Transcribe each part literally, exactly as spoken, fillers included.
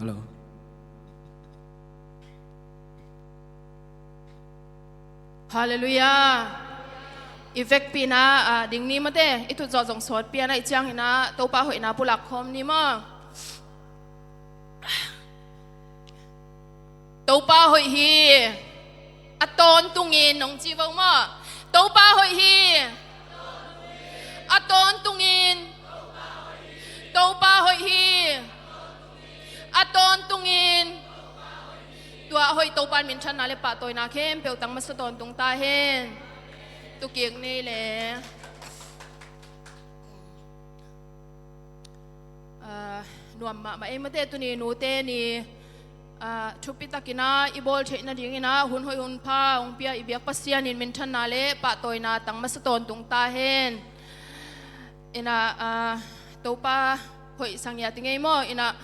Hello. Halleluiah. I vekpi-in ah, ding ni mate, i tut zawh zong sawt pia-in ah, i ciangin ah Topa hoihna pulak khawm ni maw. Topa hoih hi. A tawntungin nong ci vo maw. Topa hoih hi. A tawntungin. Topa hoih hi. A tawntungin. Tua hoih Topa in minthanna le pahtawina khempeuh tang masa tawntung ta hen. Tukik ni le. Ah, nuam mahmah ei mate, tuni nute ni, ah, thupi takin ah i bawl theih nadingin ah hun hoih hun pha hong pia i biak Pasian in minthanna le pahtawina tang masa tawntung ta hen. Inah, ah, Topa hoih sang ia ti ngei maw. Inah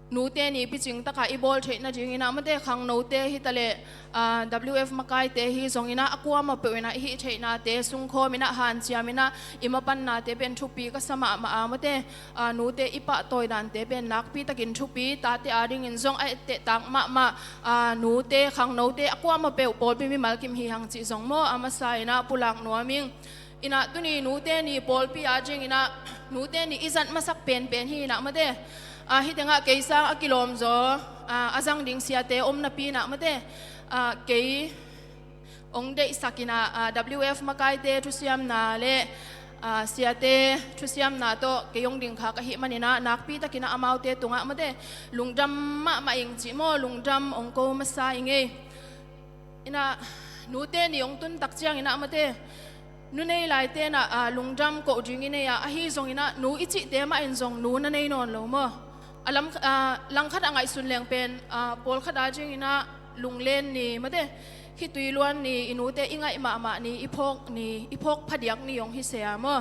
nute ni picing takah i bawl theih nadingin ah mate, khangnote hi taleh, ah, W F makaite hi zongin ah a kuamah peuh inah i hih theihnate sungkhawm inah hanciam inah i mapannate pen thupi ka sa mahmah a mate, ah, nute i pahtawi dante pen nakpi takin thupi, tate adingin zong a etteh tak mahmah, ah, nute khangnote a kuamah peuh pawlpi mimal kim hi hang cih zong maw, a masa inah pulak nuam ing. Inah tuni nute ni pawlpi adingin ah nute ni i zat masak penpen hi inah mate. Ah, hih tengah kei sang a kilawm zaw, ah, a zang ding siate om napi inah mate. Ah, kei hong deihsak inah, ah, W F makaite thusiamna le, ah, siate thusiamna tawh kei hong dingkhak ahih manin ah nakpi takin ah amaute tungah mate lungdam mahmah ing cih maw, lungdam hong ko masa ing ei. Inah nute ni hong tun tak ciangin ah mate, nu nei laite inah, ah, lungdam koh ding i nei a, ahi zongin ah nu i cihte mah in zong nu na nei nawn lo maw. A lam, ah, langkhat a ngaihsun leng pen, ah, pawlkhat adingin ah lunglen ni mate, khitui luan ni, i nute i ngaih mahmah ni, i phawk ni, i phawk phadiak ni hong hi se a maw.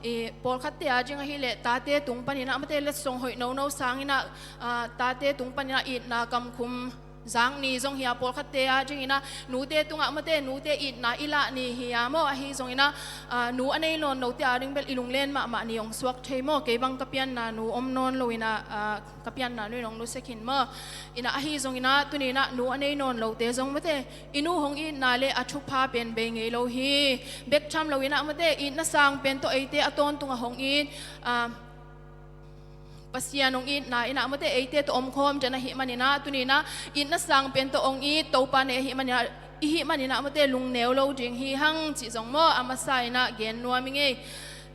I pawlkhatte ading ahih leh tate tung panin ah mate letsong hoih nono sangin ah, ah, tate tung panin ah itna kamkhum zak ni zong hi a, pawlkhatte adingin ah nute tungah mate nute itna i lah ni hi a maw. Ahi zongin ah, ah, nu a nei nawn lote ading bel i lunglen mahmah ni hong suak thei maw. Kei bang ka pianna nu om nawn lo inah, ah, ka pianna nu in hong nusia khin maw. Inah ahi zongin ah tuni inah nu a nei nawn lote zong mate i nu hong itna le a thupha pen bei ngei lo hi. Bek tham lo inah mate itna sang pen tawh eite a tawntungah hong it, ah, Pasian hong itna inah mate eite tawh omkhawm den ahih manin ah tuni inah itna sang pen tawh hong it Topa nei ahih manin ah, i hih manin ah mate lungneu lo ding hi hang cih zong maw, a masa inah gen nuam ing ei.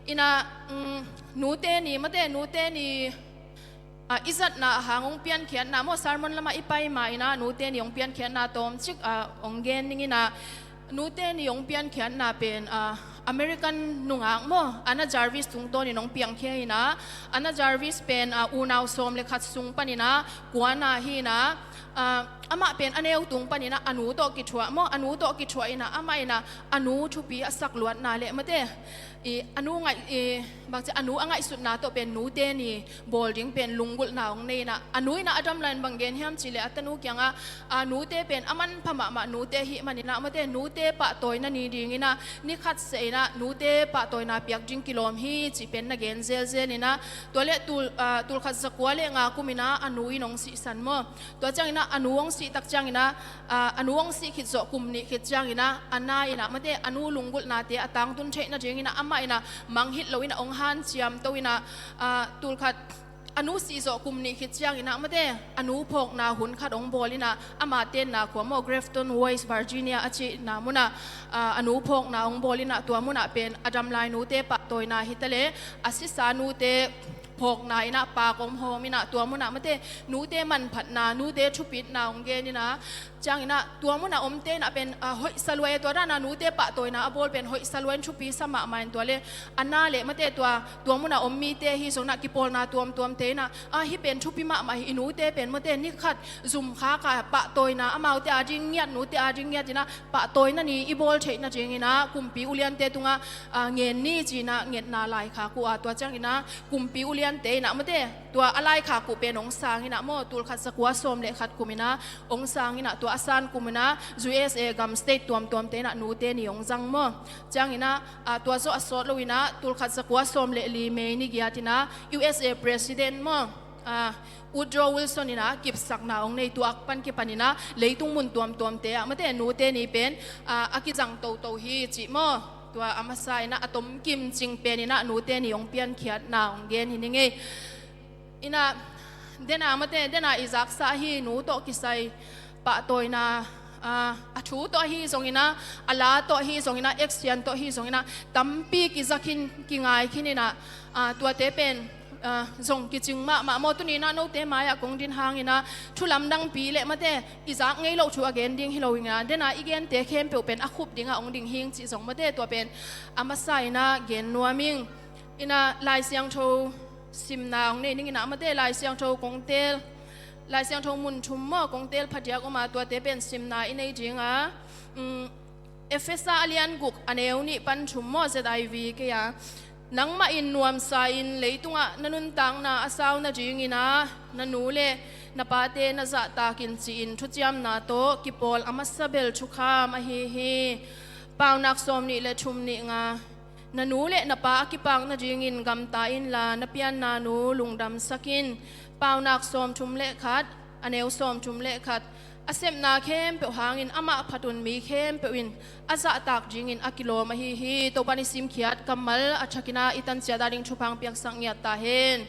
Inah, um, nute ni mate, nute ni, ah, i zatna a hang hong piankhiatna maw, sermon lamah i pai ma inah nute ni hong piankhiatna tawmcik, ah, hong gen ning inah. Nute ni hong piankhiatna pen, ah, American nungak maw, Anna Jarvis tungtawnin hong piangkhia inah. Anna Jarvis pen, ah, unau sawm le khat sung panin ah kuana hi inah, ah, amah pen a neu tung panin ah a nu tawh kithuah maw, a nu tawh kithuah inah amah inah a nu thupi a sak luatna le mate i a nu ngaih, i bangci a nu a ngaihsutna tawh pen nute ni bawl ding pen lunggulhna hong nei inah, a nu inah a dam lai-in bang gen hiam cih leh a tanu kiangah, ah, nute pen a manpha mahmah nute ahih manin ah mate nute pahtawina ni dingin ah ni khat seh inah nute pahtawina piak ding kilawm hi cih pen na gen zelzel inah. Tua le tul, ah, tulkhat zakua le nga kum inah a nu in hong sihsan maw. Tua ciangin ah a nu hong sih tak ciangin ah, ah, a nu hong sih khit zawh kum nih khit ciangin ah Anna inah mate a nu lunggulhnate a tangtun theih nadingin ah amah inah mangngilh lo inah hong hanciam to inah, ah, tulkhat a nu sih zawh kum nih khit ciangin ah mate a nu phawkna hun khat hong bawl inah ama tenna khua maw, Grafton West Virginia a cihna munah, ah, a nu phawkna hong bawl inah tua munah pen a dam lai nute pahtawina hi taleh a sisa nute phawkna inah pak om hawm inah tua munah mate nute manphatna, nute thupitna hong gen inah. Ciangin ah tua munah omte inah pen, ah, hoih sa lua e, tua dana nute pahtawina a bawl pen hoih sa lua in thupi sa mahmah in tua le Anna le mate tua, tua munah om mite hi zongin ah kipawlna tuamtuamte inah, ah, hih pen thupi mahmah hi, i nute pen mate ni khat zum khak a pahtawina amaute ading ngiat, nute ading ngiat inah pahtawina ni i bawl theih nadingin ah kumpi uliante tungah, ah, ngen ni ci inah ngetna laikhak uh a, tua ciangin ah kumpi uliante inah mate tua a laikhak uh pen hong sang inah maw, tulkhat zakua sawm le khat kum inah hong sang inah tua a san kum inah U S A gam state tuamtuamte inah nute ni hong zang maw. Ciangin ah, ah, tua zawh a sawt lo inah tulkhat zakua sawm le li May ni giat inah U S A president maw, ah, Woodrow Wilson in ah kipsakna hong nei, tua pan kipan in ah leitung mun tuamtuamte ah mate nute ni pen, ah, a kizang toto hi cih maw. Tua a masa in ah a tomkim cing pen in ah nute ni hong piankhiatna hong gen hi ning ei. In ah, den a mate, den a i zaksa hi, nu tawh kisai pahtawina, ah, a thu tawh ahi zongin ah, a la tawh ahi zongin ah, action tawh ahi zongin ah, tampi kizak khin, kingai khin in ah, ah, tuate pen, ah, zong kicing mahmah maw. Tuni in ah note mai-ah kong din hangin ah, thu lamdangpi le mate, i zak ngei loh thu a gen ding hi lo in ah, den a i gente khempeuh pen a khup dingah hong ding hing cih zong mate, tua pen a masa in ah gen nuam ing. In ah Lai Siangtho simna hong nei ning in ah mate, Lai Siangtho kong teel, Lai Siangtho mun thum maw kong teel phadiak om a, tuate pen simna i nei ding a. Um, Efesa a lian guk a neu nih pan thum maw, Z I V kei a. Nangmah in nuamsa in leitungah na nuntakna a sau nadingin ah, na nu le na pate na zahtak in ci-in thuciamna tawh kipawl a masa bel thukham ahi hi. Paunak sawm nih le thum nih nga. Na nu le na pa a kipak nadingin gamta inla, na pianna nu lungdamsak in. Paunak sawmthum le khat, a neu sawmthum le khat. A sepna khempeuh hangin amah phat un mi khempeuh in a zahtak dingin a kilawm ahi hi. Topa i simkhiat kammal a thakin ah i tanciat a ding thupha hong piaksak ngiat ta hen.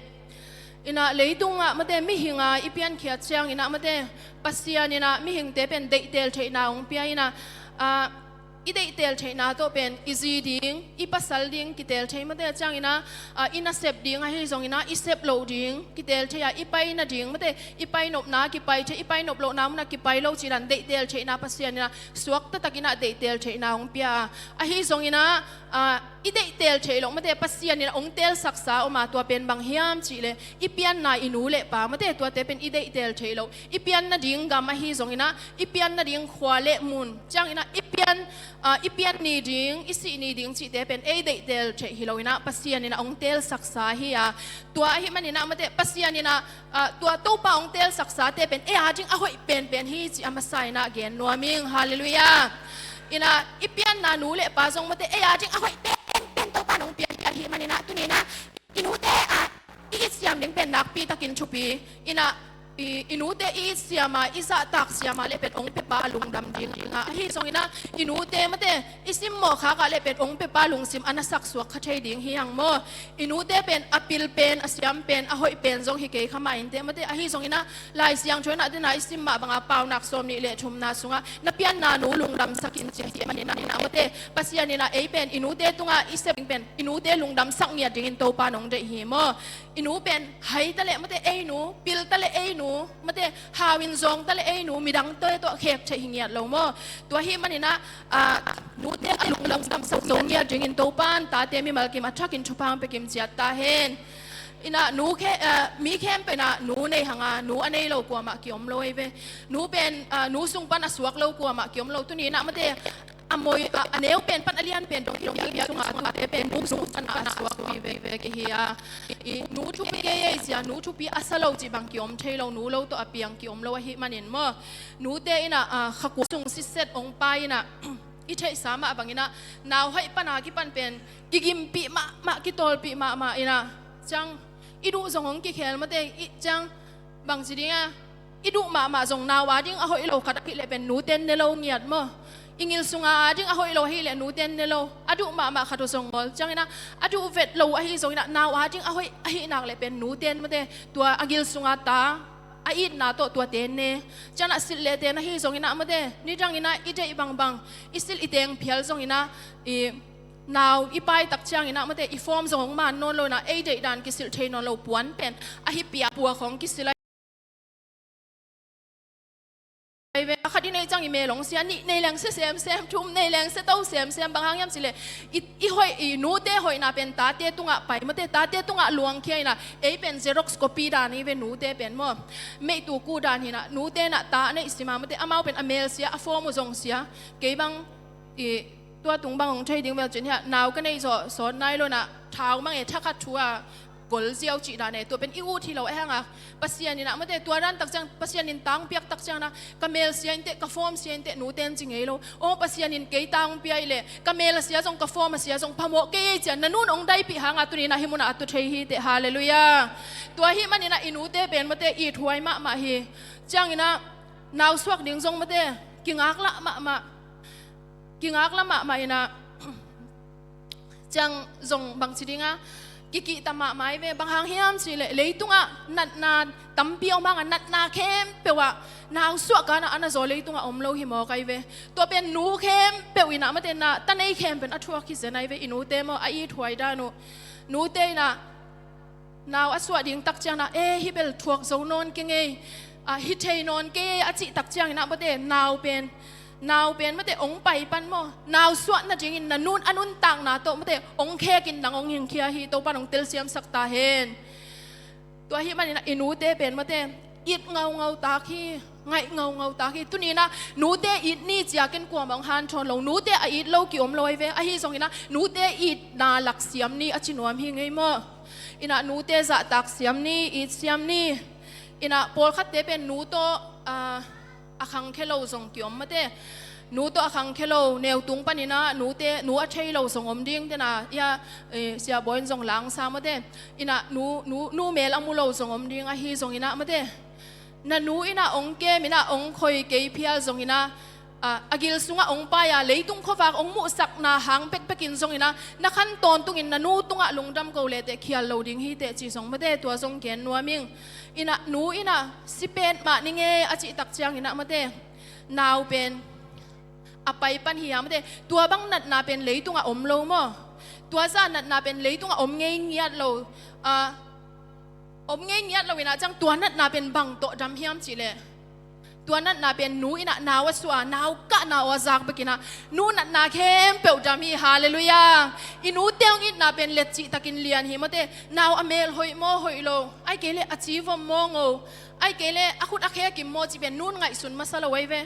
In ah leitungah mate mihing a i piankhiat ciangin ah mate, Pasian in ah mihingte pen deihtel theihna hong pia in ah, ah, i deihtel theihna tawh pen i zi ding, i pasal ding kitel thei mate, ciangin ah, ah, i nasep ding ahi zongin ah i sep loh ding kitel thei a, i pai nading mate, i pai nopna kipai thei, i pai nop lohna munah kipai lo cih dan deihtel theihna Pasian in ah suakta takin ah deihtel theihna hong pia a. Ahi zongin ah, ah, i deihtel theih loh mate, Pasian in ah hong telsaksa om a, tua pen bang hiam cih leh i pianna i nu le pa mate, tuate pen i deihtel theih loh. I pian nading gam ahi zongin ah, i pian nading khua le mun, ciangin ah i pian, ah, i pian ni ding, i sih ni ding cihte pen ei deihtel theih hi lo in ah, Pasian in ah hong telsaksa hi a. Tua ahih manin ah mate, Pasian in ah, ah, tua Topa hong telsaksate pen ei a ding a hoih penpen hi cih a masa in ah gen nuam ing. Halleluiah. In ah i pianna nu le pa zong mate ei a ding a hoih penpen Topa in hong pian hi ahih manin ah, tuni in ah i nute, ah, i it siam ding pen nakpi takin thupi. In ah i, i nute i it siam a, i zahtak siam a leh pen hong piapa a lungdam ding ding a. Ahi zongin ah i nute mate i simmawh khak a leh pen hong piapa lungsim a na saksuak kha thei ding hi hang maw. I nute pen a pil pen, a siam pen, a hoih pen zong hi kei kha mah inteh mate. Ahi zongin ah Lai Siangtho in ah den a i sim mah bang a, Paunak sawm nih le thumna sungah na pianna nu lungdamsak in ci ahih manin ah mate, Pasian in ah ei pen i nute tungah i sep ding pen i nute lungdamsak ngiat dingin Topa in hong deih hi maw. I nu pen hai ta leh mate ei nu, pil ta leh ei nu, mate hau in zawng ta leh ei nu, midangte tawh khek theih hi ngiat lo maw. Tua ahih manin ah, ah, nute a lungdamsak zo ngiat dingin Topa in tate mimal kim a thakin thupha hong pia kim ciat ta hen. In ah nu khe, ah, mi khempeuh in ah nu nei hang a, nu a nei lo kuamah kiom lo ei ve. Nu pen, ah, nu sung pan a suak lo kuamah kiom lo. Tuni in ah mate a moi, a, a neu pen pan a lian pen dong, dong, dong, sungah tuate pen nu sung pan a suak mi veve kei hi a. I nu thupi kei ei cia, nu thupi a sa lo cih bang kiom thei lo, nu lo tawh a piang kiom lo ahih manin maw. Nute in ah, ah, khakua sung siset hong pai in ah, i theihsa mah bangin ah, nauhaih pan a kipan pen kigimpih mahmah, kitawlpih mahmah in ah, ciang i duh zong hong kikhel mate, i ciang bangci ding a, i duh mahmah zong nau a ding a hoih lo khat ahih leh pen nute in ne lo ngiat maw. I ngil sung a ding a hoih lo ahih leh nute in ne lo. A duh mahmah khat uh zong ngawl. Ciangin ah a duh vet lo ahi zongin ah nau a ding a hoih ahih nak leh pen nute in mate tua a ngil sung a ta a itna tawh tuate in ne. Ciang ah silh leh ten ahi zongin ah mate nidangin ah i deih bangbang i silh i teng phial zongin ah i nau i pai tak ciangin ah mate i form zong hong man nawn lo in ah ei deih dan kisilh thei nawn lo, puan pen ahi pia pua khong kisilh a. Ai ve, a khat i neih ciang i mel hong sia, nih nei leng sia semsem, thum nei leng sia to semsem, bang hang hiam cih leh i, i hoih, i nute hoihna pen tate tungah pai mate, tate tungah luangkhia in ah ei pen xerox copy dan hi ve nute pen maw. Meih tu ku dan hi in ah nute in ah ta a neih sim a mate, amau pen a mel sia, a form uh zong sia. Kei bang i tua tung bang hong thei ding vel cin hiah, nau ka neih zawh sawt nai lo in ah thau mang e, thakhat thu a gol ziau cih dan e. Tua pen i ut hi lo, ahih hanga Pasian in ah mate, tua dan tak ciang Pasian in tangpiak tak ciang na, ka mel sia inteh, ka form sia inteh, nute in ci ngei lo. Aw, Pasian in kei tangpia i leh ka mel a sia zong, ka form a sia zong phamawh kei ei ci-a na nun hong daipih hanga tuni-in ah hih munah a tu thei hi teh. Halleluiah. Tua ahih manin ah i nute pen mate, ithuai mahmah hi. Ciangin ah nau suak ding zong mate, kingaklah mahmah. Kingaklah mahmah in ah, ciang zong bangci ding a, kikihta mahmah hi ve. Bang hang hiam cih leh leitungah natna tampi om hanga, natna khempeuh ah nau suah ka na, a na zaw leitungah om lo hi mawk ahi ve. Tua pen nu khempeuh in ah mate, na ta nei khempeuh in a thuak hi zen ahi ve. I nute maw, a ithuai dan uh. Nute in ah nau a suah ding tak ciang na, e, hih bel thuak zo nawn kei ngei, a, hi thei nawn kei a cih tak ciangin ah mate, nau pen, nau pen mate, hong pai pan maw, nau suah nadingin na nun a nuntakna tawh mate, hong khekin nang hong hingkhia hi. Topa'n hong telsiamsak ta hen. Tua ahih manin ah i nute pen mate, it ngaungau tak hi, ngaih ngaungau tak hi. Tuni-in ah nute it ni ci-a ken kuamah hong hanthawn lo. Nute a it lo ki-om lo ahi ve. Ahi zongin ah nute itna lak siam ni a ci nuam hi ngei maw. In ah nute zahtak siam ni, it siam ni. In ah pawlkhatte pen nu tawh, a, a khangkhia lo zong ki-om mate. Nu tawh a khangkhia lo, neu tung panin ah nute, nu a thei lo zong om ding, tena, ia, e, Sia Bawi in zong langsa mate. In ah nu, nu, nu mel a mu lo zong om ding, ahi zongin ah mate, na nu in ah hong kem in ah hong khoi kei phial zongin ah, a, a gil sungah hong pai-a leitung khuavak hong muhsakna hang pekpekin zongin ah, na khan tawntungin na nu tungah lungdam ko lehteh khial lo ding hi teh ci zong mate, tua zong gen nuam ing. In ah nu in ah si pen mah ning e a cih tak ciangin ah mate, nau pen a pai pan hi-a mate, tua bang natna pen leitungah om lo maw. Tua zah natna pen leitungah om ngei ngiat lo. A, om ngei ngiat lo in ah ciang tua natna pen bang tawh dam hiam cih leh, tua natna pen nu in ah nau a suah a, nau kahna aw a zak bekin ah nu natna khempeuh dam hi. Halleluiah. I nute hong itna pen letcih takin lian hi mate. Nau a mel hoih maw, hoih lo, ahih kei leh a ci vom maw, ngo, ahih kei leh a khut a khe kim maw cih pen nun ngaihsun masa lo ahi ve.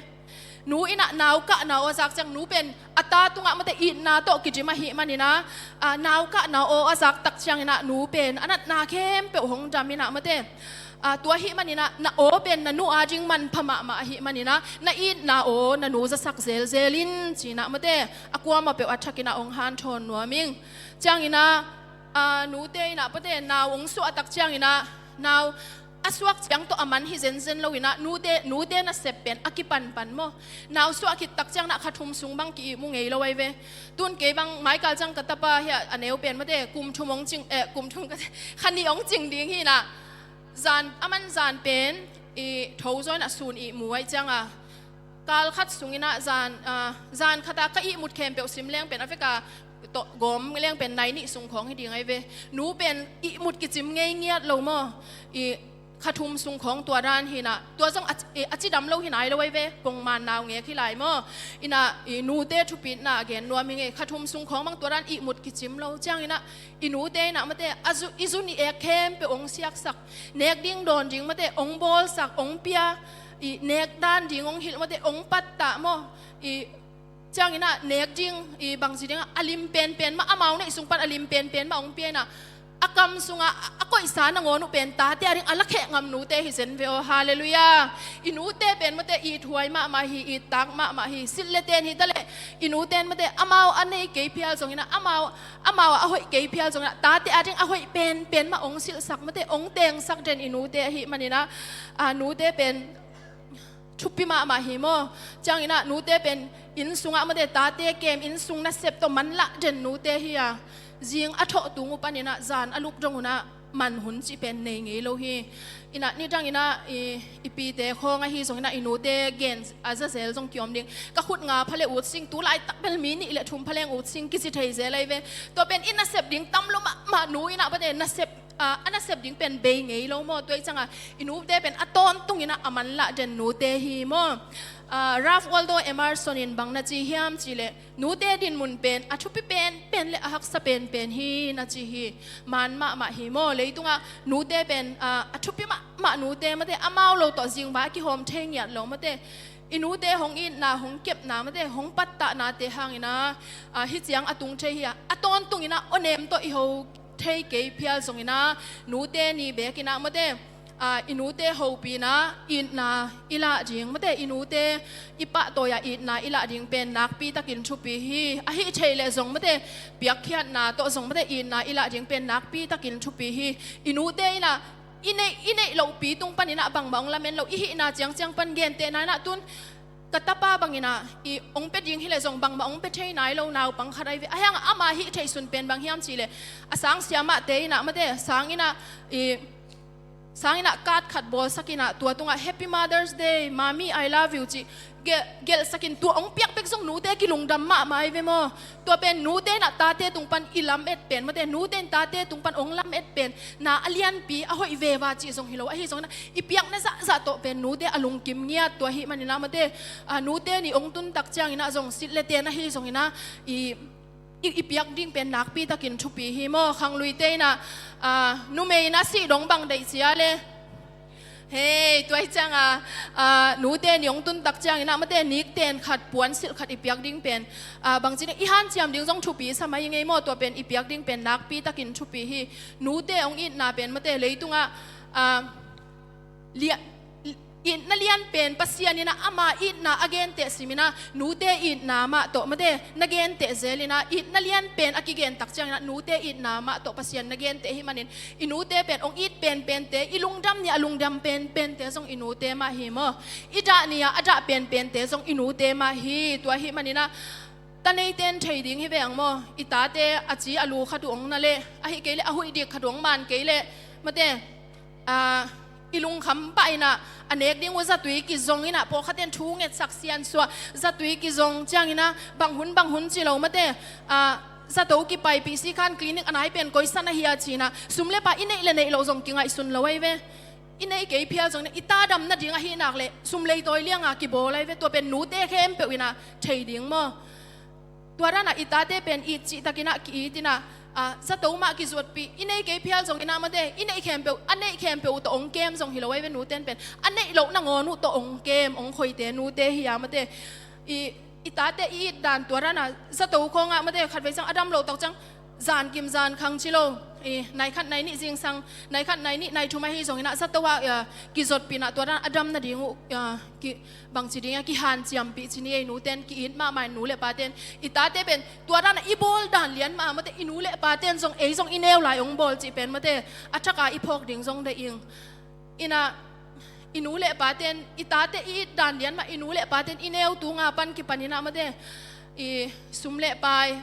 Nu in ah nau kahna aw a zak ciang nu pen a ta tungah mate itna tawh kidim ahih manin ah, a, nau kahna aw a zak tak ciangin ah nu pen a natna khempeuh hong dam in ah mate. A, tua ahih manin ah na aw pen na nu ading manpha mahmah ahih manin ah na itna aw na nu zasak zelzel in ci-in ah mate, a kuamah peuh a thakin ah hong hanthawn nuam ing. Ciangin ah, a, nute in ah mate, nau hong suah tak ciangin ah nau a suak ciang tawh a man hi zenzen lo in ah, nute, nute nasep pen a kipanpan maw. Nau suah khit tak ciang na kha thum sung bang ki-ihmu ngei lo ahi ve. Tun kei bang Michael ciang ka tapa hi a, a neu pen mate, kum thum hong cing, eh, kum thum ka, kha nih hong cing ding hi in ah, zan, a man zan pen i tho zaw in ah sun ihmu ahih ciang a, kal khat sungin ah zan, ah, zan khat a ka ihmut khempeuh sim leng pen a vek a tawh gawm leng pen nai nih sung khawng hi ding ahi ve. Nu pen ihmut kicim ngei ngiat lo maw. I kha thum sung khawng tua dan hi in ah, tua zong a, i, a cidam lo hi nai lo ahi ve. Pongman naungek hi lai maw. In ah i nute thupitna a gen nuam hi ngei. Kha thum sung khawng bang tua dan ihmut kicim lo. Ciangin ah i nute in ah mate, a zu, i zun i ek khempeuh hong siaksak, nek ding dawn ding mate hong bawlsak, hong pia, i nek dan ding hong hilh mate, hong pattah maw. I ciangin ah nek ding, i bangci ding a, a lim penpen mah, amau neih sung pan a lim penpen mah hong pia in ah, a kam sungah a, a koihsa nangawn uh pen tate ading a lakheh ngam nute hi zen ve aw. Halleluiah. I nute pen mate, ithuai mahmah hi, ittak mahmah hi. Silh le ten hi ta leh, i nute in mate, amau a nei kei phial zongin ah, amau, amau a hoih kei phial zongin ah, tate ading a hoih penpen mah hong silhsak mate, hong tengsak den i nute ahih manin ah, a, nute pen thupi mahmah hi maw. Ciangin ah nute pen inn sungah mate, tate kem, inn sung nasep tawh manlah den nute hi a, zing a thawh tung uh panin ah zan a lup dong un ah man hun cih pen nei ngei lo hi. In ah nidangin ah i, i pite khawng ahi zongin ah i nute gen a zazel zong ki-om ding. Ka khut nga pha le ut sing, tu laitak bel mi nih le thum pha leng ut sing kici thei zel ahi ve. Tua pen i nasep ding tam lo mahmah, nu in ah mate, nasep a, a nasep ding pen bei ngei lo maw. Tua ahih ciangin i nute pen a tawntungin ah a manlah den nute hi maw. A, Ralph Waldo Emerson in bang na ci hiam cih leh, nute dinmun pen a thupi penpen le a haksa penpen hi na ci hi. Man mahmah hi maw. Leitungah nute pen, a, a thupi mahmah nute mate, amau lo tawh zingvai a kihawm thei ngiat lo mate. I nute hong itna, hong kepna mate, hong pattahnate hangin ah, a, hih ciang a tung thei hi a, a tawntungin ah awnem tawh i ho thei kei phial zongin ah, nute ni bekin ah mate, ah, i nute hopihna itna i lah ding mate, i nute i pahtawi-a itna i lah ding pen nakpi takin thupi hi. Ahi thei leh zong mate, piakkhiatna tawh zong mate, itna i lah ding pen nakpi takin thupi hi. I nute in ah i neih, i neih lohpi tung panin ah bangmah hong lamen lo, i hihna ciangciang pan gentehna in ah tun ka tapa bangin ah i hong pia ding hi leh zong bangmah hong pia thei nai lo naupang khat ahi ve. Ahi hangah ama hih theih sun pen bang hiam cih leh, a sang siamahte in ah mate, sang in ah i, sang in ah card khat bawlsak in ah tua tungah "Happy Mother's Day, Mommy, I love you," cih gelh, gelhsak in, tua hong piak bek zong nute kilungdam mahmah ahi ve maw. Tua pen nute in ah tate tung pan i lamet pen mate, nute in tate tung pan hong lamet pen na a lianpi a hoih veve cih zong hi lo. Ahi zongin ah i piakna zahzah tawh pen nute a lungkim ngiat. Tua ahih manin ah mate, ah, nute ni hong tun tak ciangin ah zong sit le ten ahi zongin ah i, i, i piak ding pen nakpi takin thupi hi maw. Khangluite in ah, ah, numei in ah sih dong bang deih cia le. Hei, tua hi ciangah, ah, nute ni hong tun tak ciangin ah mate, nikten khat, puansilh khat i piak ding pen, ah, bangci ding, i hanciam ding zong thupi sa mai i ngei maw. Tua pen i piak ding pen nakpi takin thupi hi. Nute hong itna pen mate, leitungah, ah, lia-, itna lian pen Pasian in ah ama itna a genteh simin ah, nute itna mah tawh mate na genteh zel in ah, itna lian pen a kigen tak ciangin ah nute itna mah tawh Pasian na genteh ahih manin, i nute pen hong it penpente, i lungdam ni-a a lungdam penpente zong i nute mah hi maw. I dah ni-a a dah penpente zong i nute mah hi. Tua ahih manin ah, ta neite in thei ding hi ve ang maw. I tate a ci a lu khat uh hong na leh, ahi kei leh a huih dik khat uh hong man kei leh mate, ah, i lungkham pah in ah, a nek ding uh zatui kizong in ah, pawlkhatte in thu ngetsak siansuah, zatui kizong ciangin ah, bang hun bang hun ci lo mate, ah, zato kipaipih si khan clinic a nai pen koisan ahi a ci-in ah, sum le pai i neih le neih loh zong kingaihsun lo ahi ve. I neih kei phial zongin ah i ta dam nading ahih nak leh sum leitawi lianga kibawl ahi ve. Tua pen nute khempeuh in ah thei ding maw. Tua dan ah i tate pen it cihtakin ah ki-it in ah, ah, zato mah kizuatpih, i neih kei phial zongin ah mate, i neih khempeuh, a neih khempeuh tawh hong kem zong hi lo ahi ve. Nute in pen a neih loh nangawn uh tawh hong kem, hong khoite nute hi a mate. I, i tate i it dan tua dan ah, zato khawngah mate, khatvei ciang a dam loh tak ciang, zan kim zan khang ci lo, i, nai khat nai nih zingsang, nai khat nai nih nai thum ahi zongin ah zato ah, ah, kizotpih in ah tua dan a dam nading uh, ah, ki, bangci ding a kihanciampih ci ni ei. Nute in ki-it mahmah in, nu le pate in, i tate pen tua dan ah i bawl dan lian mah mate, i nu le pate in zong ei zong i neu lai hong bawl cih pen mate, a thak a i phawk ding zong deih ing. In ah, i nu le pate in, i tate i it dan lian mah, i nu le pate in i neu tunga pan kipan in ah mate, i sum le pai,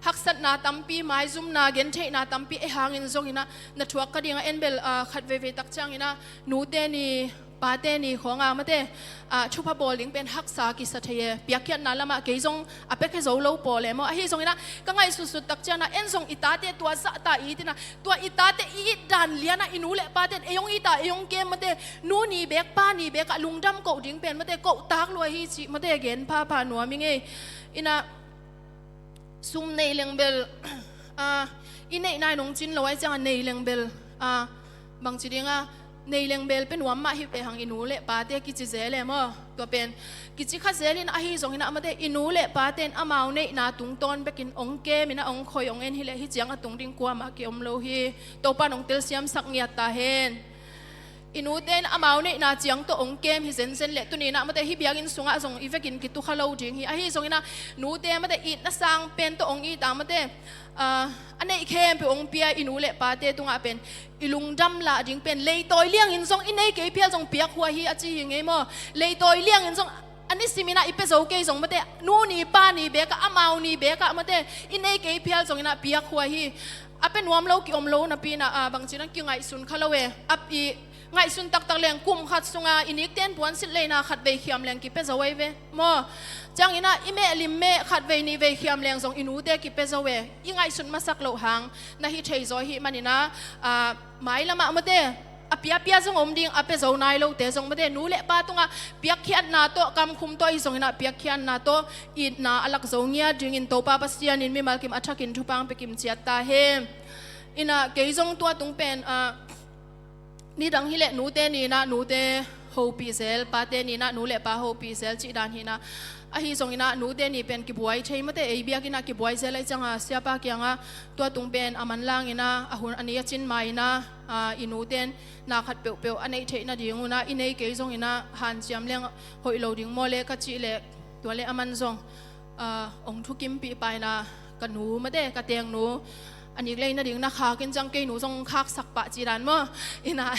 haksatna tampi, maizumna, gentheihna tampi ei hangin zongin ah na thuak ka ding a, en bel, ah, khat veivei tak ciangin ah nute ni, pate ni khawngah mate, ah, thupha bawl ding pen haksa kisa thei e. Piakkhiatna lamah kei zong a piakhia zo lo pawl e maw. Ahi zongin ah ka ngaihsutsut tak ciangin ah en zong i tate tua zahta it in ah, tua i tate i it dan lian ah i nu le pate in ei hong it a, ei hong kem mate, nu ni bek, pa ni bek ah lungdam koh ding pen mate, koh tak lua hi cih mate gen phapha nuam i ngei. In ah, sum nei leng bel, ah, i neih nai nong cin lo ahi ciangah nei leng bel, ah, bangci ding a, nei leng bel pia nuam mah hi ve hang, i nu le pate kici zel e maw. Tua pen kici kha zel in, ahi zongin ah mate, i nu le pate in amau neihna tungtawn bekin hong kem in ah hong khoi hong en hi leh hih ciang a tung ding kuamah ki-om lo hi. Topa in hong telsiamsak ngiat ta hen. I nute in amau neihna ciang tawh hong kem hi zenzen leh, tuni in ah mate, hih biakinn sungah zong i vekin kitukha lo ding hi. Ahi zongin ah nute mate, itna sang pen tawh hong it a mate, ah, a neih khempeuh hong pia i nu le pate tungah pen i lungdam lah ding pen leitawi liangin zong, i neih kei phial zong piakhuai hi a ci hi ngei maw. Leitawi liangin zong, a nisim in ah i pia zo kei zong mate, nu ni pa ni bek ah, amau ni bek ah mate, i neih kei phial zongin ah piakhuai hi. A pia nuam lo ki-om lo napi in ah, ah, bangci ding a, kingaihsun kha lo e. A, i ngaihsun taktak leng kum khat sungah i nikten puansilh leina khatvei khiam leng kipia zo ahi ve maw. Ciangin ah i meh lim meh khatvei nihvei khiam leng zong i nute kipia zo e. I ngaihsut masak loh hang na hi thei zaw ahih manin ah, ah, mailamah mate, a piapia zong om ding, a pia zo nai lote zong mate, nu le pa tungah piakkhiatna tawh, kamkhum tawh ahi zongin ah piakkhiatna tawh, itna a lak zo ngiat dingin Topa Pasian in mimal kim a thakin thupha hong pia kim ciat ta hen. In ah kei zong tua tung pen, ah, nidang hi leh nute ni in ah nute, hopih zel, pate ni inah nu le pa hopih zel cih dan hi inah. Ahi zong inah nute ni pen kibuai thei mate, ei biakinn ah kibuai zel ahih ciangah siapa kiangah tua tung pen a manlang inah a hun a ni a cin ma inah, ah, i nute in na khat peuhpeuh a neih theih nading un ah i nei kei zong inah hanciam leng hoih lo ding maw le ka cih leh, tua le aman zong, ah, ong thukimpih pah inah ka nu mate, ka tengnu a nik lei nading na khak in ciang kei nu zong khaksak pah cih dan maw. Inah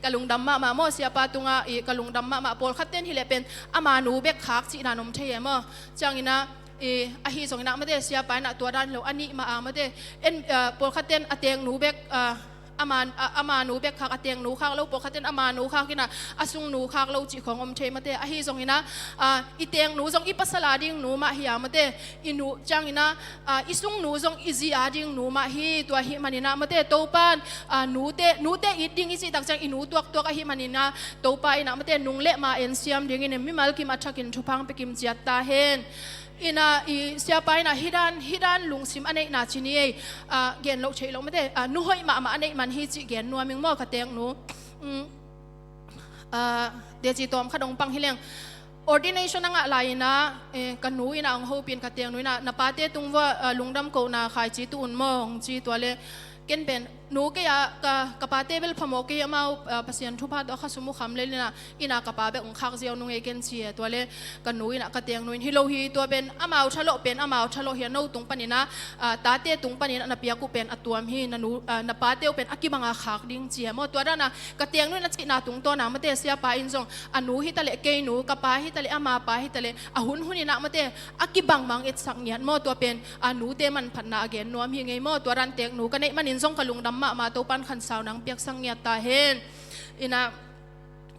ka lungdam mahmah maw, siapa tungah i ka lungdam mahmah. Pawlkhat ten hi leh pen ama nu bek khak cih dan om thei e maw. Ciang inah i ahi zong inah mate, siapa inah tua dan lo a nih mah a mate, en, ah, pawlkhat ten a tengnu bek, ah, ama, a, ama nu bek khak, a tengnu khak lo, pawlkhat ten ama nu khak inah a sungnu khak lo cih khawng om thei mate. Ahi zong inah, ah, i tengnu zong i pasal a ding nu mah hi a mate, i nu ciang inah, ah, i sungnu zong i zi a ding nu mah hi. Tua ahih man inah mate, Topa in, ah, nute, nute it ding i cih tak ciang i nu tuaktuak ahih man inah Topa inah mate, nung le ma en siam dingin mimal kim a thakin thupha ong pia kim ciat ta hen. Inah i siapa inah hih dan, hih dan lungsim a neihna ci ni ei, ah, gen loh theih loh mate, ah, nu hoih mahmah a neih man hi cih gen nuam ing maw, ka tengnu. Mm. Ah, teci tawm khat ong pang hi leng. Ordination a ngah lai inah, eh, ka nu inah ong hopih in ka tengnu inah, na pate tung vua, ah, lungdam kohna khaici tu un maw ong ci. Tua le ken pen nu kei a, ka, ka pate bel phamawh kei, amau, ah, Pasian thupha tawh a khasum uh kham lel inah, inah ka pa bek ong khak ziau nung ei ken ci e. Tua le ka nu inah ka tengnu in, hi lo hi, tua pen amau thalawh pen amau thalawh hi a, no tung pan inah, ah, tate tung pan inah na piak uh pen a tuam hi, na nu, ah, na pate uh pen a kibang a khak ding ci e maw. Tua dan a ka tengnu in a cihna tungtawn a mate, siapa in zong a nu hi ta leh kei nu, ka pa hi ta leh ama pa hi ta leh a hunhun inah mate, a kibang mang etsak ngiat maw. Tua pen a nute manphatna a gen nuam hi ngei maw. Tua dan tengnu ka neih manin zong ka lungdam mahmah, Topa in khansau nang piaksak ngiat ta hen. Inah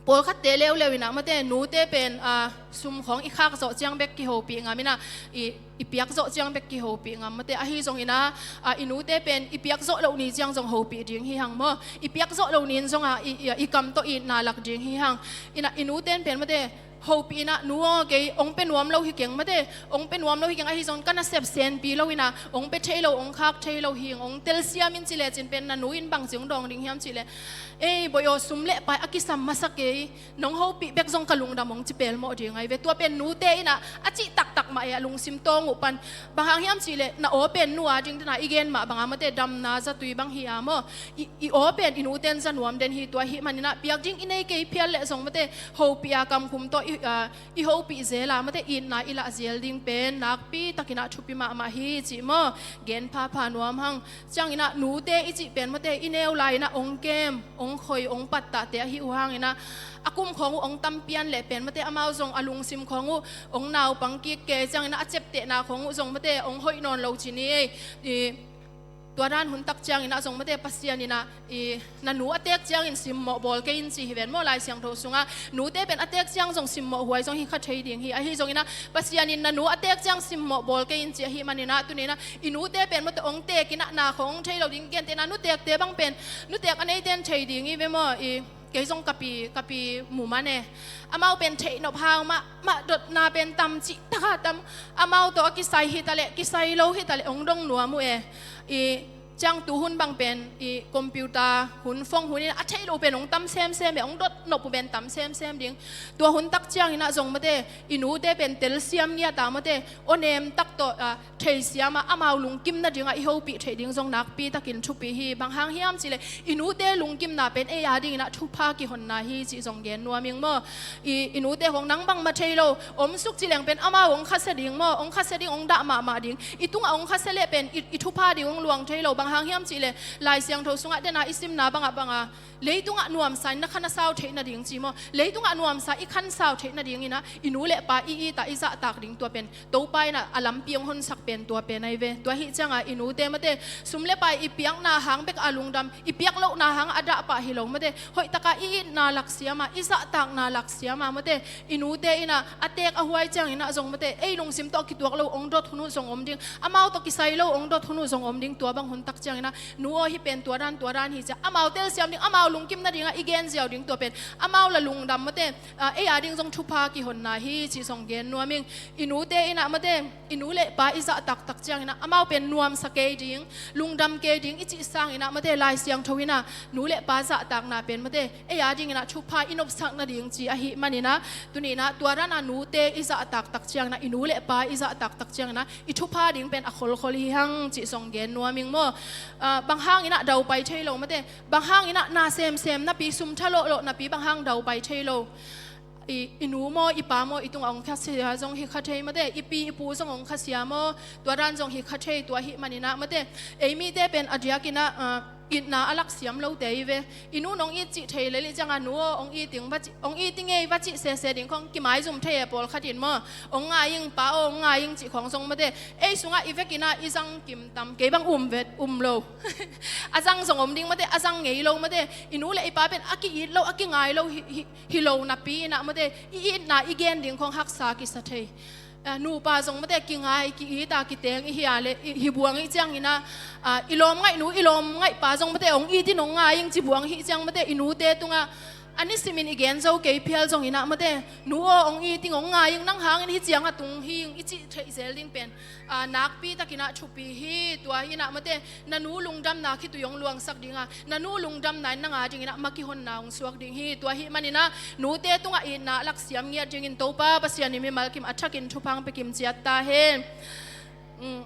pawlkhatte leuleu inah mate, nute pen, ah, sum khawng i khak zawh ciang bek kihopih ngam inah, i, i piak zawh ciang bek kihopih ngam mate. Ahi zong inah, ah, i nute pen i piak zawh loh ni ciang zong hopih ding hi hang maw. I piak zawh loh ni in zong a i, i, i kam tawh itna lak ding hi hang. Inah i nute in pen mate, hopih inah, nu aw, kei ong pia nuam lo hi keng mate, ong pia nuam lo hi keng, ahi zong ka nasep senpi lo inah ong pia thei lo, ong khak thei lo hi, ong telsiam in ci lecin pen na nu in bangci ong dawng ding hiam cih leh, ei boih aw, sum le pai a kisam masa kei, nong hopih bek zong ka lungdam ong ci pelmawh ding ahi ve. Tua pen nute inah a cih taktak mah e, a lungsim tawng uh pan. Bang hang hiam cih leh na aw pen nu a ding dan a i gen mah bang a mate, damna zatui bang hi a maw. I, i aw pen i nute in za nuam den hi. Tua ahih man inah piak ding i nei kei phial leh zong mate, hopih a kamkhum tawh i, ah, i hopih zel a mate, itna i lah zel ding pen nakpi tak inah thupi mahmah hi cih maw, gen phapha nuam hang. Ciang inah nute i cih pen mate, i neu lai inah ong kem, ong khoi, ong pattahte ahi uh hang inah, a kum khawng uh ong tam pian leh pen mate, amau zong a lungsim khawng uh ong naupang kik kei, ciang inah a ciaptehna khawng uh zong mate ong hoih nawn lo ci ni ei. I, tua dan hun tak ciang inah zong mate, Pasian inah, i, na nu a teek ciangin simmawh bawl kei in ci hi ven maw. Lai Siangtho sungah nute pen a teek ciang zong simmawh huai zong hi kha thei ding hi. Ahi zong inah Pasian in na nu a teek ciang simmawh bawl kei in ci ahih man inah, tuni inah i nute pen mate ong teek inah na khawng ong thei lo ding, gentehna nu teekte bang pen, nu teek a neite in thei ding hi ve maw. I, kei zong ka pi, ka pi mu man e. Amau pen theihnop hau mah, mah dotna pen tam cih tak a tam. Amau tawh a kisai hi ta leh, kisai lo hi ta leh ong dong nuam uh e. I, ciang tu hun bang pen i computer hun, phone hun inah a theih loh pen ong tam semsem e, ong dot nop uh pen tam semsem ding. Tua hun tak ciang inah zong mate, i nute pen telsiam ngiat a mate, aw nem tak tawh, ah, theisiam a, amau lungkim nading a i hopih theih ding zong nakpi takin thupi hi. Bang hang hiam cih leh i nute lungkimna pen ei a ding inah thupha kihonna hi cih zong gen nuam ing maw. I, i nute khawng nang bangmah thei lo, om suk ci leng pen amau ong khasia ding maw, ong khasia ding, ong dah mahmah ding. I tungah ong khasia leh pen i, i thupha ding ong luang thei lo. Bang hang hiam cih leh Lai Siangtho sungah den a i simna bangah bang a, leitungah nuamsa in na khan a sau theih nading ci maw, leitungah nuamsa i khan sau theih nading inah i nu le pa i it a i zahtak ding, tua pen Topa inah a lampi ong honsak pen tua pen ahi ve. Tua ahih ciangah i nute mate, sum le pai i piakna hang bek a lungdam, i piak lohna hang a dah pah hi lo mate, hoih taka i itna lak siam a, i zahtakna lak siam a mate, i nute inah a teek a huai ciang inah zong mate, ei lungsim tawh kituak lo ong dot hun uh zong om ding, amau tawh kisai lo ong dot hun uh zong om ding. Tua bang hun tak ciangin ah, nu aw, hih pen tua dan, tua dan hi ci-a, amau telsiam ding, amau lungkim nadingah i gen ziau ding, tua pen amau la lungdam, mate, ah, ei a ding zong thupha kihonna hi cih zong gen nuam ing. I nute in ah, mate, i nu le pa i zahtak tak ciangin ah, amau pen nuamsa kei ding, lungdam kei ding i cih sangin ah, mate, Lai Siangtho in ah nu le pa zahtakna pen, mate, ei a dingin ah thupha i nopsak nading ci ahih manin ah, tuni in ah tua dan a nute i zahtak tak ciangin ah, i nu le pa i zahtak tak ciangin ah, i thupha ding pen a kholkhol hi hang cih zong gen nuam ing maw. Ah, bang hangin ah daupai thei lo, mate, bang hangin ah na semsem napi, sum tha lawhlawh napi, bang hang daupai thei lo. I, i nu maw, i pa maw, i tungah hong khasia zong hi kha thei, mate, i pi i pu zong hong khasia maw, tua dan zong hi kha thei, tua ahih manin ah, mate, ei mite pen a diakin ah, ah, itna a laksiam lote hi ve. I nu'n hong it cih thei lel i ciangah, nu aw, hong it ing va cih, hong it ing ei va cih sese ding khong kimaizum thei e, pawlkhat in maw. Hong ngai ing, pa aw, hong ngai ing cih khong zong, mate, ei sungah i vekin ah i zang kim tam, kei bang um vet, um lo. A zang zong om ding, mate, a zang ngei lo, mate, i nu le i pa pen a ki-it lo, a kingai lo hi, hi, hi lo napi in ah, mate, i itna i gen ding khong haksa kisa thei. Ah, nupa zong, mate, kingai, ki-it a, kiteng i hi a leh, i, hi buang i ciangin ah, ah, i lawmngaih nu, i lawmngaih pa zong, mate, hong it in hong ngai ing ci buang i hih ciang, mate, i nute tungah a nisimin i gen zo kei phial zongin ah, mate, nu aw, hong it ing, hong ngai ing, nang hangin hih ciang a tung hi ing i cih theih zel ding pen, ah, nakpi takin ah thupi hi. Tua hi in ah, mate, na nu lungdamna khitui hong luangsak ding a, na nu lungdamna in nang a dingin ah ma kihonna hong suak ding hi. Tua ahih manin ah nute tungah itna a laksiam ngiat dingin Topa Pasian in mimal kim a thakin thupha hong pia kim ciat ta hen. Mm.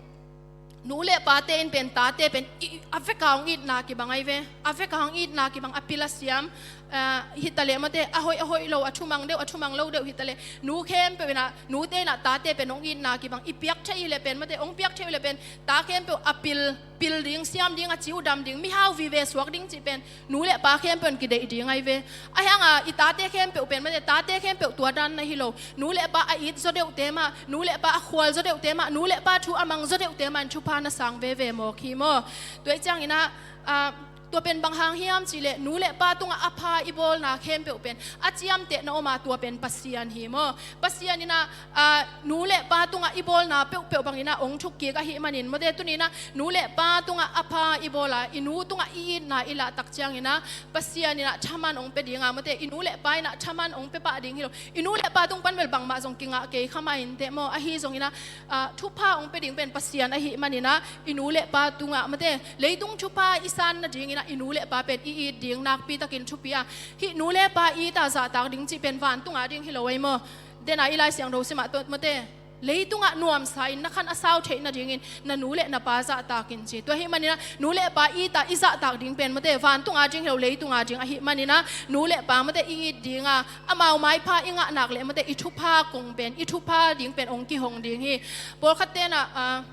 Nu le pate in pen tate pen i, a veka hong itna kibang ahi ve. A veka hong itna kibang, a pil a siam, ah, hi ta leh, mate, a hoih a hoih lo, a thumang deuh, a thumang lo deuh hi ta leh, nu khempeuh in ah, nute in ah tate pen hong itna kibang, i piak theih hi leh pen, mate, hong piak theih uh leh pen ta khempeuh a pil, pil ding, siam ding, a ci uh dam ding, mihau vive suak ding cih pen nu le pa khempeuh in kideih ding ahi ve. Ahi hang a, i tate khempeuh pen, mate, tate khempeuh tua dan na hi lo. Nu le pa a it zaw deuhte mah, nu le pa a khual zaw deuhte mah, nu le pa thu a mang zaw deuhte mah in thupha na sang veve mawk hi maw. Tua ahih ciangin ah, ah, tua pen bang hang hiam cih leh, nu le pa tungah a pha i bawlna khempeuh pen a ciamtehna om a, tua pen Pasian hi maw. Pasian in ah, ah, nu le pa tungah i bawlna peuhpeuh bangin ah hong thuk kik ahih manin, mate, tuni in ah nu le pa tungah a pha i bawl a, i nu tungah i itna i lah tak ciangin ah Pasian in ah thaman hong pia ding a, mate, i nu le pa in ah thaman hong pia pah ding hi lo. I nu le pa tung pan bel bangmah zong kingah kei kha mah inteh maw. Ahi zongin ah, ah, thupha hong pia ding pen Pasian ahih manin ah, i nu le pa tungah, mate, leitung thupha i san nadingin ah i nu le pa pen i it ding nakpi takin thupi a, hih nu le pa it a zahtak ding cih pen vantung a ding hi lo ei maw. Den a i Lai Siangtho sim ah tawh, mate, leitungah nuamsa in na khan a sau theih nadingin na nu le na pa zahtak in ci. Tua ahih manin ah nu le pa it a i zahtak ding pen, mate, vantung a ding hi lo, leitung a ding ahih manin ah nu le pa, mate, i it ding a, amau maipha i ngah nak leh, mate, i thupha kong pen, i thupha ding pen hong kihong ding hi. Pawlkhat ten ah, ah,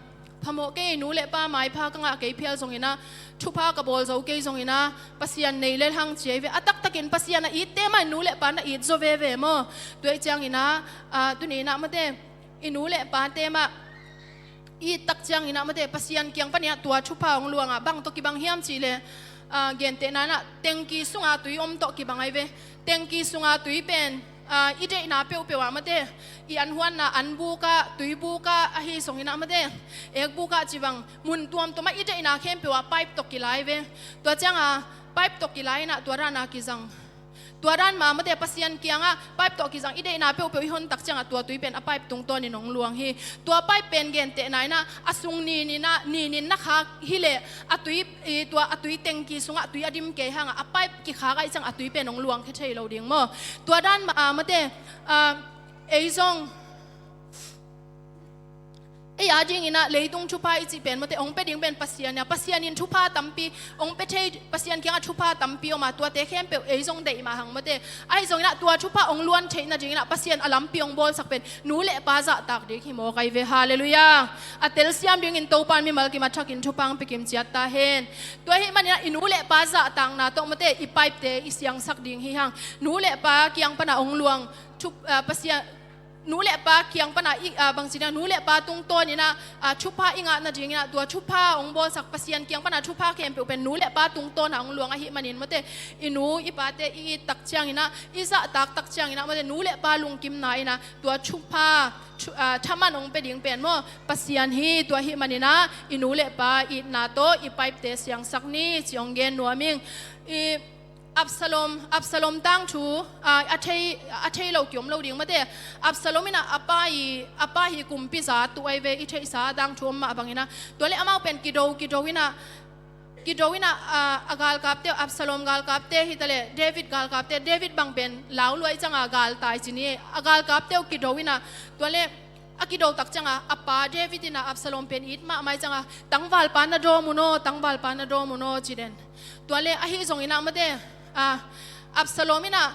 phamawh kei, nu le pa maipha ka ngah kei phial zongin ah, thupha ka bawl zo kei zongin ah, Pasian nei lel hang ci ahi ve. A taktakin Pasian a itte mah in nu le pa na it zaw veve maw. Tua ahih ciangin ah, ah, tuni in ah, mate, i nu le pate mah it tak ciangin ah, mate, Pasian kiang panin ah tua thupha hong luang a, bang tawh kibang hiam cih leh, ah, gentehna in ah tengki sunga tui om tawh kibang ahi ve. Tengki sunga tui pen, ah, i deihna peuhpeuh ah, mate, i an huanna an buk ah, tui buk ah, ahi zongin ah, mate, ek buk ah ci bang, mun tuamtuam ah i deihna khempeuh ah pipe tawh kila ahi ve. Tua ciang a pipe tawh kila in ah tua dan a kizang. Tua dan mah, mate, Pasian kiangah pipe tawh kizang i deihna peuhpeuh i hon tak ciangah tua tui pen a pipe tungtawnin hong luang hi. Tua pipe pen gentehna in ah a sung ninin ah, ninin na khak hi leh a tui, i, tua a tui tengki sungah tui a dim kei hangah a pipe kikhak ahih ciang a tui pen hong luang khia thei lo ding maw. Tua dan mah, ah, mate, ah, ei zong ei a dingin ah leitung thupha i cih pen, mate, hong pia ding pen Pasian hi a, Pasian in thupha tampi hong pia thei, Pasian kiangah thupha tampi om a, tuate khempeuh ei zong deih mah hang, mate. Ahi zongin ah tua thupha hong luan theih nadingin ah Pasian a lampi hong bawlsak pen nu le pa zahtak ding hi mawk ahi ve. Halleluiah. A telsiam dingin Topa'n mimal kim a thakin thupha hong pia kim ciat ta hen. Tua ahih manin ah i nu le pa zahtakna tawh, mate, i pipete i siangsak ding hi hang. Nu le pa kiang pan a hong luang thu, ah, Pasian nu le pa kiang pana i, ah, bangci na nu le pa tungtawn ina, ah, thupha i ngah nading ina tua thupha hong bawlsak Pasian kiang pana thupha khempeuh pen nu le pa tungtawn a hong luang ahih manin mate, i nu i pate i it tak ciang ina, i zahtak tak ciang ina mate, nu le pa lungkimna ina tua thupha thu, ah, thaman hong pia ding pen maw Pasian hi. Tua ahih manin a i nu le pa itna tawh i paipte siangsak ni ci hong gen nuam ing. I Absalom, Absalom tangthu, ah, a thei, a thei lo kiom lo ding mate. Absalom ina a pa i, a pa hi kumpi za tu ai ve i theihsa tangthu om mah bang ina. Tua le amau pen kido, kido ina, kido ina, ah, a galkapte, Absalom galkapte hi ta le, David galkapte, David bang pen lau luai cianga galtai ci ni. A galkapte uh kido ina, tua le a kido tak cianga, a pa David ina Absalom pen it mahmah cianga, tangvalpa na dawm un aw, tangvalpa na dawm un aw ci den. Tua le ahi zong ina mate, ah, Absalom ina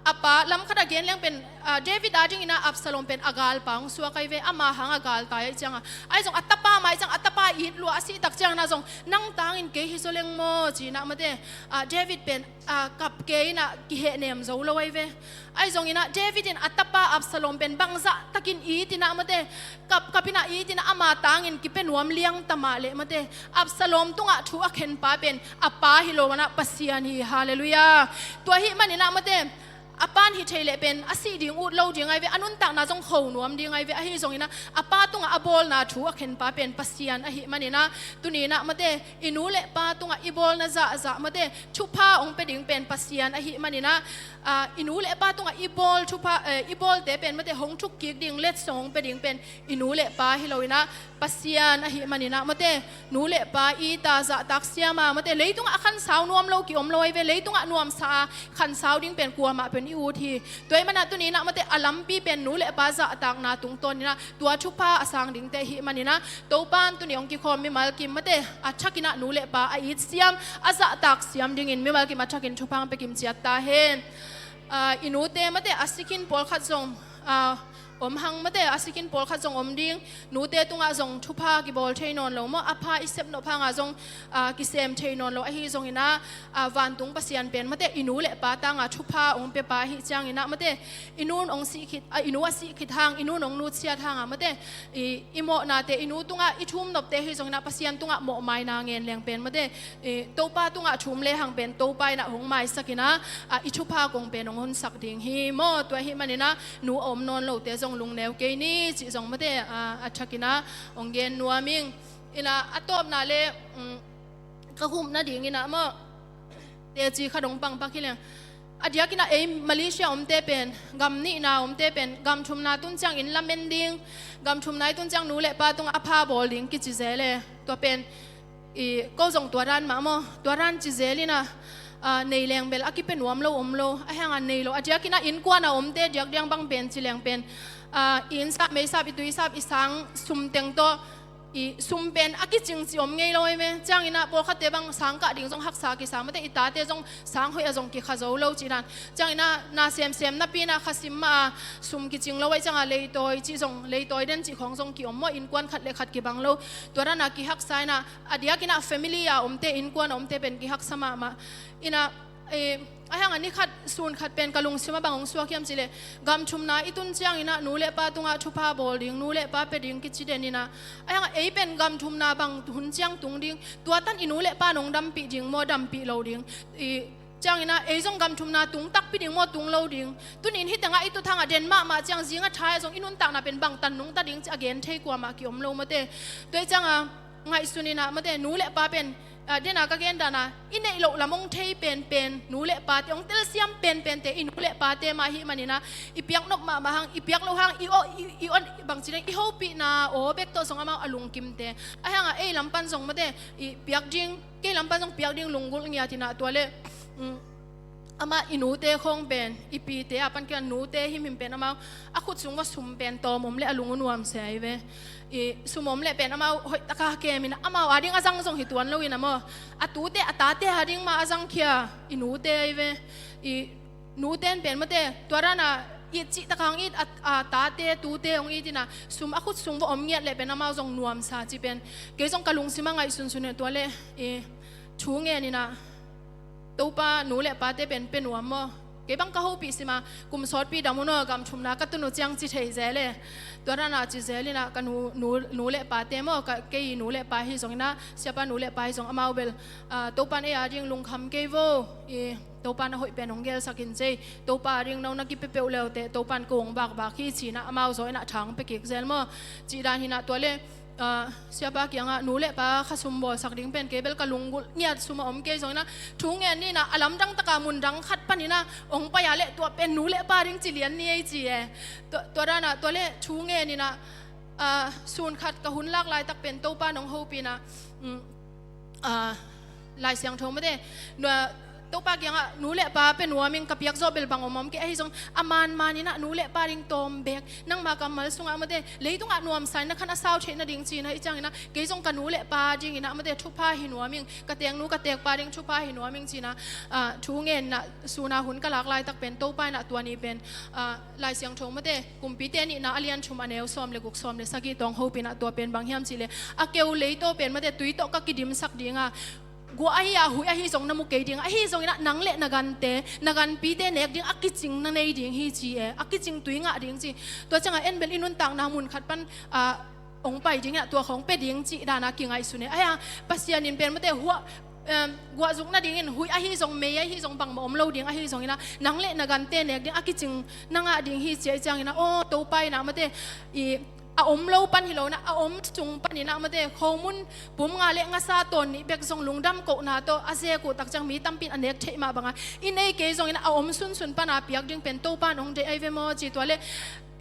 a pa lam khat a gen leng pen, ah, David a ding ina Absalom pen a galpa hong suak ai ve, ama hang a galtai ai cianga. Ahi zong a tapa mai ciang, a tapa it lua a sih tak ciang ina zong nang tangin kei hi zaw leng maw ci ina mate, ah, David pen, ah, kap kei ina kihehnem zo lo ai ve. Ahi zong ina David in a tapa Absalom pen bangzah takin it ina mate, kap, kap ina it ina ama tangin kipia nuam liang ta mah le mate, Absalom tungah thu a khenpa pen a pa hi lo ina Pasian hi. Halleluiah. Tua ahih man ina mate, a pan hi thei le pen a sih ding ut lo ding ai ve, a nuntakna zong kho nuam ding ai ve. Ahi zong ina a pa tungah a bawlna thu a khenpa pen Pasian ahih man ina tuni ina mate, i nu le pa tungah i bawlna zahzah mate, thupha hong pia ding pen Pasian ahih man ina, ah, i nu le pa tungah i bawl thupha, eh, i bawlte pen mate hong thuk kik ding, letsong hong pia ding pen i nu le pa hi lo ina Pasian ahih man ina mate, nu le pa i ta zahtak siama mate, leitungah a khansau nuam lo kiom lo ai ve, leitungah nuamsa a khansau ding pen kuamah pen i ut hi. Tua ahih man ina tuni ina mate a lampi pen nu le pa zahtakna tungtawn ina tua thupha a sang dingte ahih man ina, Topan tuni hong kikhawm mimal kim mate a thak ina nu le pa a it siam, a zahtak siam dingin mimal kim a thakin thupha hong pia kim ciat ta hen. Ah, i nute mate a sikin pawlkhat zong, ah, om hang mate, a sikin pawlkhat zong om ding, nute tungah zong thupha kibawl thei nawn lo maw, a pha i sep nop hanga zong, ah, kisem thei nawn lo. Ahi zong ina, ah, vantung Pasian pen mate i nu le pa tanga thupha hong pia pa ahih ciang ina mate, i nun hong sih khit, ah, i nu a sih khit hang, i nun hong nutsiat hanga mate, i, i mawhnate, i nu tungah i thum nopte hi zong ina Pasian tungah mawhmaina ngen leng pen mate, i, Topa tungah thum le hang pen Topa ina hong maisak ina, ah, i thupha kong pen hong honsak ding hi maw. Tua ahih man ina nu a om nawn lote zong lungneu kei ni cih zong mate, ah, a thak ina hong gen nuam ing. Ina a tawpna le, um, ka hup nading ina maw, teci khat hong pangpak hi leng. A diak ina ei Malaysia omte pen, gam nihna omte pen, gam thumna tun ciang inn lamen ding, gam thumna i tun ciang nu le pa tungah a pha bawl ding kici zel e. Tua pen, i, ko zong tua dan mah maw, tua dan ci zel ina, ah, nei leng bel a kipia nuam lo om lo, ahi hanga nei lo. A diak ina innkuan a omte diakdiang bang pen ci leng pen, ah, i inn sap, mei sap, i tui sap, i sang sum teng tawh, i sum pen a kicing ci om ngei lo ai ve. Ciang ina pawlkhatte bang sang kah ding zong haksa kisa mate, i tate zong sang hoih a zong kikha zo lo cih dan. Ciang ina na semsem napi ina kha sim mah a sum kicing lo ai cianga leitawi cih zong, leitawi den cih khawng zong kiom maw, innkuan khat le khat kibang lo. Tua dana kihaksa ina a diak ina family a omte, innkuan a omte pen kihaksa mahmah. Ina Eh, ahi hanga ni khat, sun khat pen ka lungsim a bang hong suak hiam cih leh, gam thumna i tun ciang ina nu le pa tungah thupha bawl ding, nu le pa pia ding kici den ina. Ahi hanga ei pen gam thumna bang hun ciang tung ding, tua tan i nu le pa nong dampih ding maw, dampih lo ding. I, ciang ina ei zong gam thumna tung takpi ding maw, tung lo ding. Tuni in hih tengah i tut hanga den mahmah ciang zinga thai a zong i nuntakna pen bang tan nungta ding ci a gen thei kuamah kiom lo mate. Tua i cianga ngaihsun ina mate, nu le pa pen, ah, dena ka gen dana, i neih loh lam hong thei penpen nu le pate, hong telsiam penpente i nu le pate mah ahih man ina, i piak nop mahmah hang, i piak loh hang, i aw, i, i aw, bangci ding, i hopihna aw bek tawh zong amau a lungkimte. Ahi hanga ei lam pan zong mate, i piak ding, kei lam pan zong piak ding lunggulh ngiat ina tua le, mm, amah i nute khawng pen, i pite a pan kei a nute himhim pen amau a khut sung va sum pen tawm om le a lung uh nuam se ai ve. I sum om le pen amau hoih taka kem ina amau a ding a zang zong hi tuan lo ina maw. A tute, a tate a ding mah a zang khia i nute ai ve. I nute in pen mate, tua dana it cih taka hong it, a, a tate, tute hong it ina sum a khut sung va om ngiat le pen amau zong nuamsa ci pen. Kei zong ka lungsim a ngaihsunsun ina tua le, i thu ngen ina Topa nu le pate pen pia nuam maw? Kei bang ka hopih sima, kum sawtpi dam un aw, gam thumna ka tun uh ciang ci thei zel e. Tua dan a ci zel in ah ka nu, nu, nu le pate maw, ka, kei nu le pa hi zongin ah, siapa nu le pa hi zong amau bel, ah, Topan ei a ding lungkham kei vo, i Topan a hoih pen hong gelsak in cei, Topa a ding no na kipia peuh leute, Topan ko hong bakbak hi ci-in ah amau zaw in ah thang pia kik zel maw. Cih dan hi in ah tua le, ah, siapa kiangah nu le pa khasum bawlsak ding pen kei bel ka lunggulh ngiat sum a om kei zongin ah thu ngen ni in ah a lamdang taka mun dang khat panin ah hong pai a le tua pen nu le pa ding ci lian ni ei ci e. Tua, tua dan ah tua le thu ngen in ah, ah, sun khat ka hun lak laitak pen Topa nong hopih in ah, um, ah, Lai Siangtho mate, nua, Topa kiangah nu le pa pia nuam ing, ka piak zawh bel bang om om kei, ahi zong a manman in ah nu le pa ding tawm bek, nangma kammal sungah mate, leitungah nuamsa in na khan a sau theih nading ci-in ah, i ciangin ah kei zong ka nu le pa dingin ah mate thupha hi nuam ing, ka teeknu ka teekpa ding thupha hi nuam ing ci-in ah, ah, thu ngen in ah sun a hun ka lak laitak pen Topa in ah tua ni pen, ah, Lai Siangtho mate, Kumpite nihna a lian thum a neu sawm le guk, sawm le sagih tawng hopih in ah tua pen bang hiam cih leh, a keu lei tawh pen mate tui tawh ka kidimsak ding a, guah ahi a huih ahi zong na mu kei ding, ahi zongin ah nang le na gante, na ganpite nek ding a kicing na nei ding hi ci e, a kicing tui ngah ding ci. Tua ciangah en bel i nuntakna mun khat pan, ah, hong pai ding in ah tua khawng pia ding cih dan a kingaihsun e. Ahi a, Pasian in pen mate huah, em, guah zuk nadingin huih ahi zong, mei ahi zong, bangmah om lo ding ahi zongin ah nang le na gante nek ding a kicing na ngah ding hi ci a, i ciangin ah aw, Topa in ah mate, i, a om lo pan hi lo in ah, a om sung panin ah mate khomun pum nga le ngasa tawn nih bek zong lungdam kohna tawh a zek uh tak ciang mi tampi in a nek theih mah bangah i nei kei zongin ah a om sunsun pana piak ding pen Topa in hong deih ahi ve maw ci. Tua le,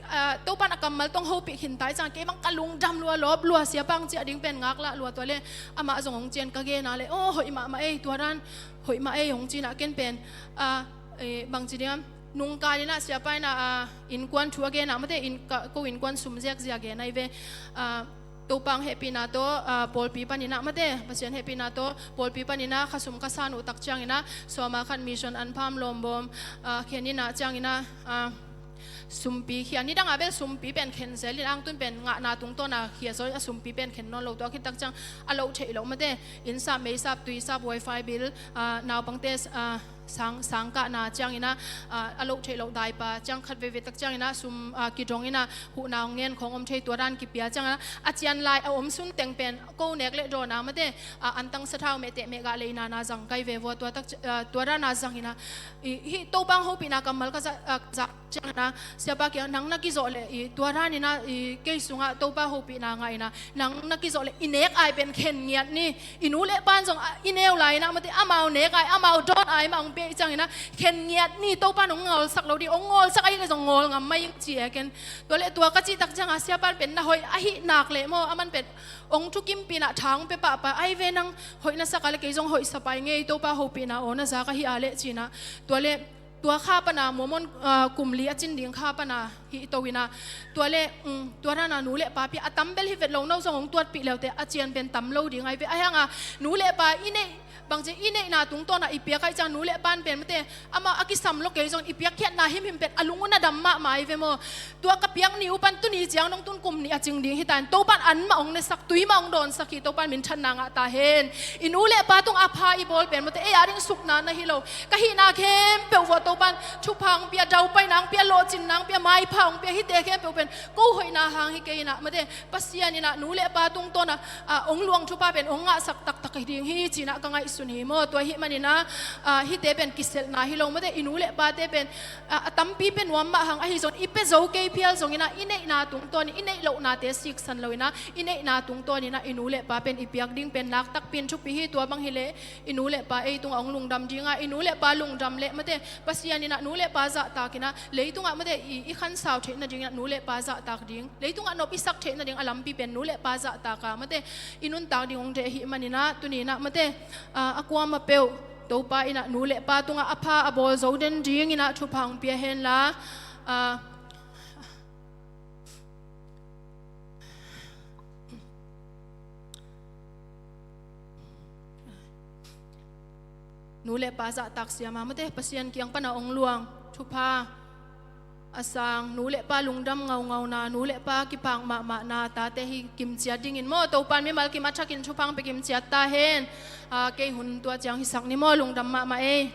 ah, Topan a kammal tawh hong hopih khin ta i ciang kei bang ka lungdam lua, lawp lua, siapa hong ciah ding pen ngaklah lua. Tua le amah zong hong cian ka gen a le, aw, hoih mahmah ei, tua dan hoih mah ei hong ci-in ah ken pen, ah, eh, bangci diam, nungkal in ah siapa in ah, ah, innkuan thu a gen ah mate, in, ka, ko innkuan sum ziakziak gen ahi ve, ah, Topa hong hehpihna tawh, ah, pawlpi panin ah mate, Pasian hehpihna tawh pawlpi panin ah khasum ka san uh tak ciangin ah sawma khat mission an pham lawmbawm, ah, khen in ah ciangin ah, ah, sumpi khia, nidang a bel sumpi pen khen zel in, angtun pen ngahna tungtawn a khia zaw in a sumpi pen khen nawn lo. Tua khit tak ciang a loh theih loh mate, inn sap, mei sap, tui sap, wifi bill, ah, naupangte, ah, sang, sang kahna ciangin ah, ah, a loh theih loh daipa ciang khat veivei tak ciangin ah sum, ah, kidong in ah huhna hong ngen khawng om thei, tua dan kipia ciangin ah a cian lai a om sun teng pen ko nek le dawn a mate, ah, antang sathau mehteh mehgah leina na zang kai ve vua. Tua tak ci-, ah, tua dan a zang in ah, i, hih Topa hong hopihna kammal ka za, ah, za ciangin ah siapa kiang nang na kizawh leh, i, tua danin ah, i, kei sungah Topa hopihna ngah in ah nang na kizawh leh i nek ai pen khen ngiat ni. I nu le pan zong, ah, i neu lai in ah mate amau nek ai, amau dawn ai mah hong pia i ciangin ah khen ngiat ni. Topa in hong ngawlsak lo ding, hong ngawlsak ahi leh zong ngawl ngam mai ing ci e ken. Tua le tua ka cih tak ciangah siapa in pen na hoih ahi nak leh maw, aman pen hong thukimpih in ah thang pia pahpah ahi ve, nang hoih na sak a le kei zong hoih sa pai ngei, Topa hopihna aw na zak ahi a leh ci-in ah. Tua le tua kha pana Mormon, ah, kum li a cin ding kha pana hih to in ah, tua le, um, tua dan a nu le pa pia a tam bel hi vet lo, no zong hong tuatpih leute a cian pen tam lo ding ahi ve. Ahi hang a nu le pa i neih, bangci i neihna tungtawn a i piak ahih ciang nu le pan pen mate amah a kisam lo kei zong i piakkhiatna himhim pen a lung un a dam mahmah ahi ve maw. Tua ka piak ni uh pan tuni ciang dong tun kum nih a cing ding hi ta in, Topan an mah hong nesak, tui mah hong dawnsak hi, Topan minthanna ngah ta hen. I nu le pa tungah a pha i bawl pen mate ei a ding supna na hi lo. Ka hihna khempeuh vua Topan thupha hong pia, daupaina hong pia, lawhcinna hong pia, maipha hong pia, hihte khempeuh pen ko hoihna hang hi kei in ah mate, Pasian in ah nu le pa tungtawn a, ah, hong luang thupha pen hong ngahsak taktak hi ding hi ci-in ah ka ngaihsun hi maw. Tua ahih manin ah, ah, hihte pen kiselhna hi lo mate, i nu le pate pen, ah, a tampi pia nuam mah hang, ahi zong i pia zo kei phial zongin ah i neihna tungtawn in, i neih lohnate siksan lo in ah i neihna tungtawn in ah i nu le pa pen i piak ding pen lak takpi in thupi hi. Tua bang hi leh i nu le pa ei tungah hong lungdam ding a, i nu le pa lungdam leh mate Pasian in ah nu le pa zahtak in ah leitungah mate i, i khansau theih nading in ah nu le pa zahtak ding, leitungah nop i sak theih nading a lampi pen nu le pa zahtak a mate i nuntak ding hong deih ahih manin ah tuni in ah mate, ah, a kuamah peuh Topa in ah nu le pa tungah a pha a bawl zo den dingin ah thupha hong pia hen la, ah, nu le pa zahtak siam a mate Pasian kiang pana hong luang thupha a sang, nu le pa lungdam ngaungauna, nu le pa kipak mahmahna tate hi kimciat dingin maw, Topan mimal kim a thakin thupha hong pia kimciat ta hen. Ah, kei hun tua ciang hisak ni maw, lungdam mahmah ei.